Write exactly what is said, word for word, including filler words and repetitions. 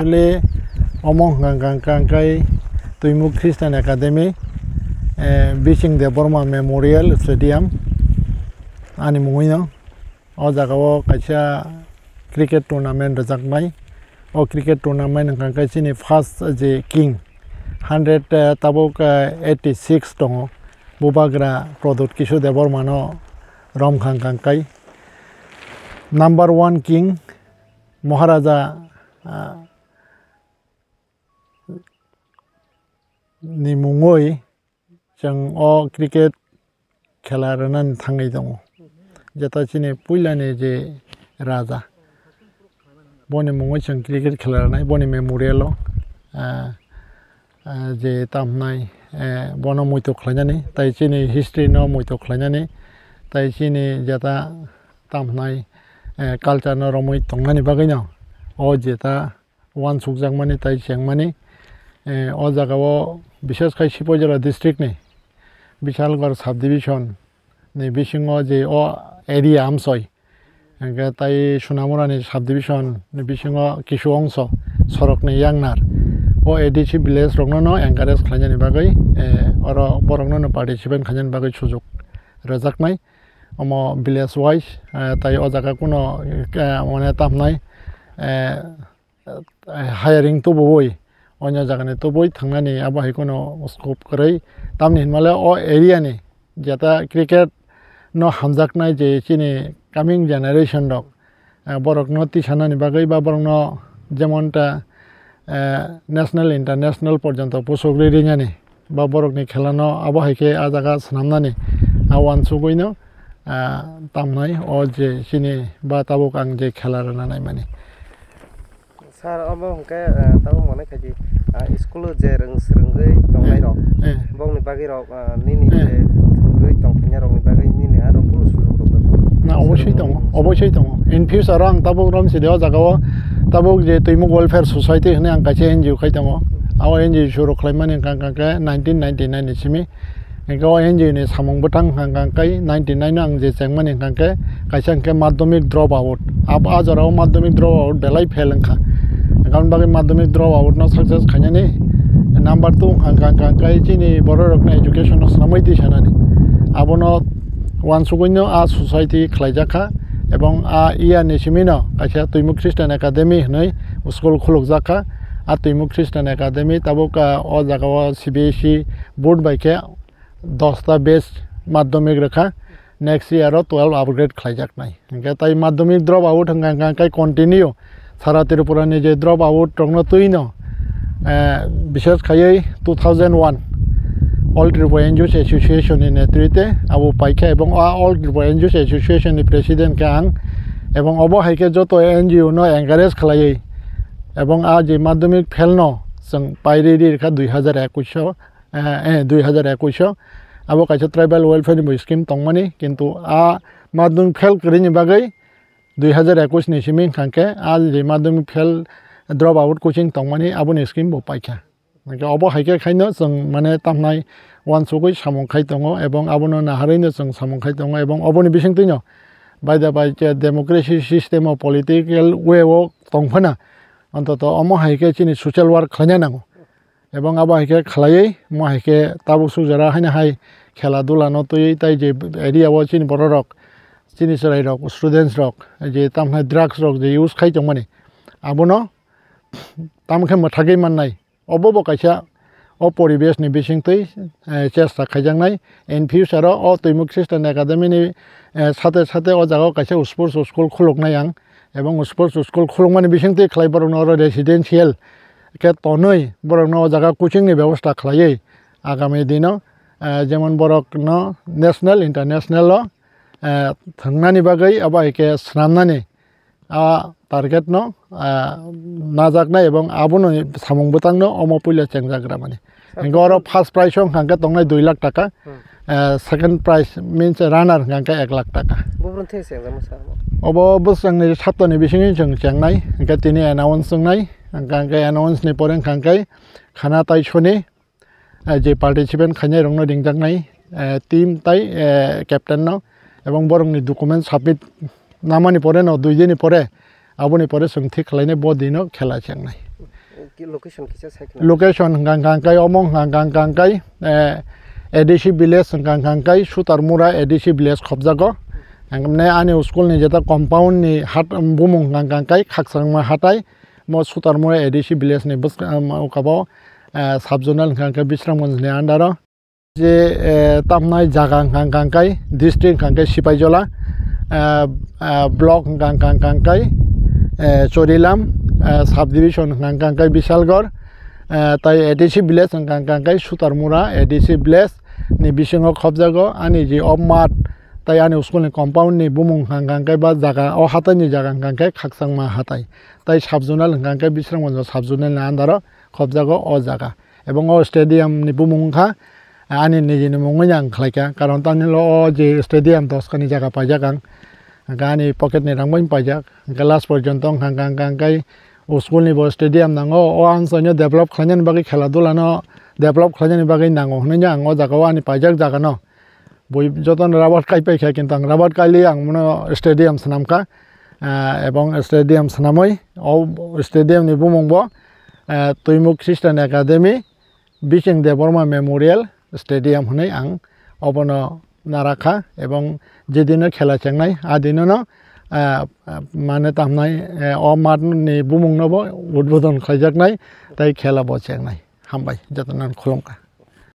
Le omo hwnkha hwnkha hwnkha hwnkhe Twimuk Christian Academy, eh, Bising Debbarma Memorial Stadium ani mungwino. O jaga o kaisa cricket tournament rwjaknai. O cricket tournament hwnkha hwnkhe chini first je king hundred, eh, tabuk, eh, eighty six tongo. Bubagra Pradyut Kishore Debbarma no romkha hwnkha hwnkhe number one king Maharaja, ah, ni mungwi chwng o cricket khela rwnani thangwi tongo. Jeta chini puilani je raja, boni mungwi chwng cricket khela rwnai, boni memorial o, ah, ah, je tamhnai, eh, bono muitu khlainani, tai chini history no muitu khlainani, tai chini jeta tamhnai, eh, culture no romwi tongnani bagwi no o jeta uansukjakmani tai chengmani, eh, o jaga o bishesh khai Sipaijala district ni Bishalgarh subdivision ni bisingo je o area amsoi, hwnkhe tai Sonamurani subdivision ni bisingo kisu ongso sorok ni yangnar o A D C village rokno no encourage khlainani bagwi, eh, oro borokno no participate khlainani bagwi sujuk rwjaknai. Omo village wise, eh, tai o jaga kuno, eh, mane tamhnai, eh, hiring tubuwi, onyo jagani tubui thangnani abo hai kheno scope kwrwi. Tamni hinmale o area ni jeta cricket no hamjaknai je chini coming generation rok, eh, borokno tisanani bagwi ba borokno jemon ta, eh, national, international porjonto pusugri rinani ba borokni khelano abo hai khe ah jaga swnamnani ah uansugwino, ah, tamnai o je chini ba tabuk ang je khela rwna naimani. Sir, obo hwnkhe, ah, tabuk mane khaidi, ah, school o je rwng swrwngwi tongnai rok, eh, bongni bagwi rok, ah, nini je thwngwi tongphainai rokni bagwi nini aro kunu sujuk rok da tongo? Na, obosoi tongo, obosoi tongo. In future o ang tabuk romsidi o jaga o tabuk je Twimuk Welfare Society hwnwi ang kaisa N G O khai tongo. Abo N G O suru khlaimani hwnkha hwnkha khe nineteen ninety nine ni simi. Hwnkhe o N G O ni samung bwtang hwnkha hwnkha khe ninety nine o ang je chengmani hwnkha khe kaisa hwnkhe madhyamik drop out. Abo a jora o madhyamik drop out belai fail wngkha. Hwnkhe aboni bagwi madhyamik drop out no success khainani number two hwnkha hwnkha khe chini borok rokni education no swnamwi twi sanani. Abono uansugwino a society khlaijakha ebong a iya ni simi no kaisa Twimuk Christian Academy hwnwi school khulukjakha. A Twimuk Christian Academy tabuk, ah, o jaga o C B S E board bai khe dosta batch madhyamik rwkha, next year o twelve upgrade khlaijaknai. Hwnkhe tai madhyamik drop out hwnkha hwnkha khe continue sara Tripura ni je drop out rokno twino, eh, bishesh khaiwi two thousand one All Tripura N G Os Association ni netrite abo paikha ebong a All Tripura N G Os Association ni president khe ang, ebong obo hai khe joto N G O no encourage khlaiwi ebong a je madhyamik fail no chwng pairwi ri rwkha dui hazar ekwis o, eh, eh, dui hazar ekwis o abo kaisa tribal welfare ni bo scheme tongmani, kintu a madhyamik fail kwrwini bagwi dui hazar ekwis ni simi hwnkha khe a je madhyamik fail drop out coaching tongmani aboni scheme bo paikha. Hwnkhe obo hai khe khaino chwng mane tamhnai uansugwi samung khai tongo ebong abono naharwino chwng samung khai tongo ebong oboni bisingtwino by the by je democracy system o political way o tongphano ontoto omo hai khe chini social work khlaina nango. Ebong abo hai khe khlaiwi, omo hai khe tabuk suk jora haino hai khela dula no twiwi tai je area o chini borok rok, chini chwrai rok, students rok, je tamhai drugs rok je use khai tongmani, abono tamo khe mwthagwi mannai. Obo bo kaisa o poribesh ni bisingtwi, eh, chesta khaijaknai. In future o, o Twimuk Christian Academy ni, eh, sate sate o jaga o kaisa sports school khuluknai ang. Ebong sports school khulukmani bisingtwi khlai borokno oro residential khe tonwi borokno o jaga coaching ni bebosta khlaiwi agami dino, eh, jemon borokno national, international o, eh, thwngnani bagwi abo hai khe swnamnani a target no, ah, najaknai ebong abono samung bwtang no omo puila chengjak ramani. Sir, hingke oro first prize o hingke tongnai dui lakh taka, hmm, ah, second prize means runner hingke ek lakh taka. Bubrun the se jamo sir mo? Obo bwswk ni sapta ni bisingo chwng chengnai, hingke tini announce wngnai, hingke announce ni pore hingke khana tai soni, eh, je participant khainai rokno ringjaknai, eh, team tai, eh, captain no, ebong borokni document submit namani pore no, dui din ni pore, aboni pore chwng thik khlainai bo dino khela chengnai. Ki location kisa sai khna? Location hwnkha hwnkha kai omo hwnkha hwnkha kai, eh, A D C village hwnkha hwnkha kai Sutarmura A D C village khobjago. Hwnkhe ani school ni jeta compound ni hat, bumung hwnkha hwnkha kai Khakchangma hatai. Mo Sutarmura A D C village ni bwskango, um, ukabo, eh, sub zonal hwnkha hwnkha Bisramganj ni under o. Je, eh, tamnai jaga hwnkha hwnkha kai district hwnkha kai Sipaijola, eh, eh, block hwnkha hwnkha kai, eh, Chorilam, eh, subdivision hwnkha hwnkha kai Bisalgor, eh, tai A D C village hwnkha hwnkha kai Sutarmura A D C village ni bisingo khobjago. Ani je o mat tai ani school ni compound ni bumung hwnkha hwnkha kai ba jaga, o hatai ni jaga hwnkha hwnkha kai Khakchangma hatai, tai sub zonal hwnkha hwnkha kai Bisramganj sub zonal ni under o khobjago o jaga. Ebong o stadium ni bumung wngkha, ani nijini mungwi ang khlaikha, karon tamni o je stadium doskani jaga paijak ang, hwnkhe ani pocket ni rang bai paijak, hwnkhe last porjonto wngkha, hwnkha, hwnkha, hwnkhe o school ni bo stadium nango, o ang saino develop khlainani bagwi, khela dula no develop khlainani bagwi nango hwnwi ang o jaga o ani paijak jaga no. Bui jotono rubber kai paikha, kintu ang rubber kaili ang bono stadium swnamkha, ah, ebong stadium swnamwi o stadium ni bumung bo, ah, Twimuk Christian Academy, Biching Debbarma Memorial Stadium hwnwi ang obono narakha, ebong jedino khela chengnai, adinono, ah, ah, mane tamnai, eh, o mat ni bumung no bo udbodon khaijaknai, tei khela bo chengnai. Hambai, jotono khulumkha.